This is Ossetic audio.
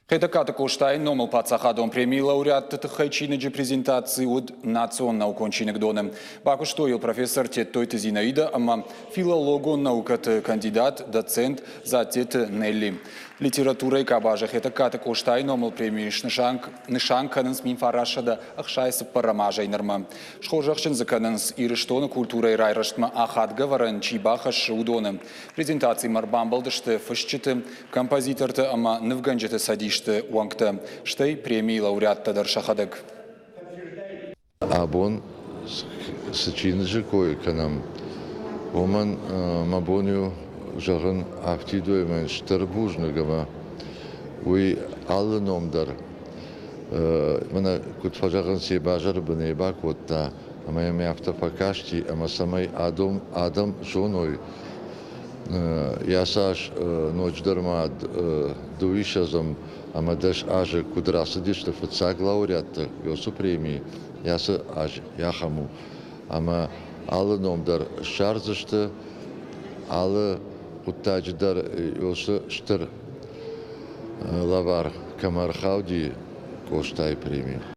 Хетӕгкаты Къостайы номыл паддзахадон премийы лауреатты тыххӕй чиныджы презентаци уыд Национ наукон чиныгдоны. Бакуыстой йыл профессор Тедтойты Зинаида ӕмӕ филологон наукӕты кандидат, доцент Дзаттеты Нелли. Литературӕйы къабазы Хетӕгкаты Къостайы номыл премийы снысан нысан кӕнынц 1964 азӕй нырмӕ. Схорзӕхджын дзы кӕнынц, Ирыстоны культурӕйы райрӕзтмӕ ахадгӕ ӕвӕрӕн чи бахӕссы, уыдоны. Презентацимӕ ӕрбамбӕлдысты фысджыты, композиторты ӕмӕ нывгӕнджыты цӕдисты уӕнгтӕ, стӕй премийы лауреаттӕ дӕр сӕхӕдӕг. Абон цы чиныджы кой кӕнӕм, уымӕн мӕ бон у зӕгъын афтидоймӕ стыр бузныг ӕмӕ уый алы ном дӕр мӕнӕ куыд фӕзӕгъынц, йӕ базары бынӕй бакодта ӕмӕ йӕм афтӕ фӕкасти, ӕмӕ цӕмӕй адӕм зоной, йӕ цас ноджыдӕр ма дыууиссӕдзӕм ӕмӕ 10 азы куыд рацыдысты фыццаг лауреаттӕ Йосы премийы, ацы аз ахӕм у, ӕмӕ алы ном дӕр ссардзысты, алы хъуыддаджы дӕр Йосы стыр лӕвар кӕмӕ ӕрхауди Къостайы преми.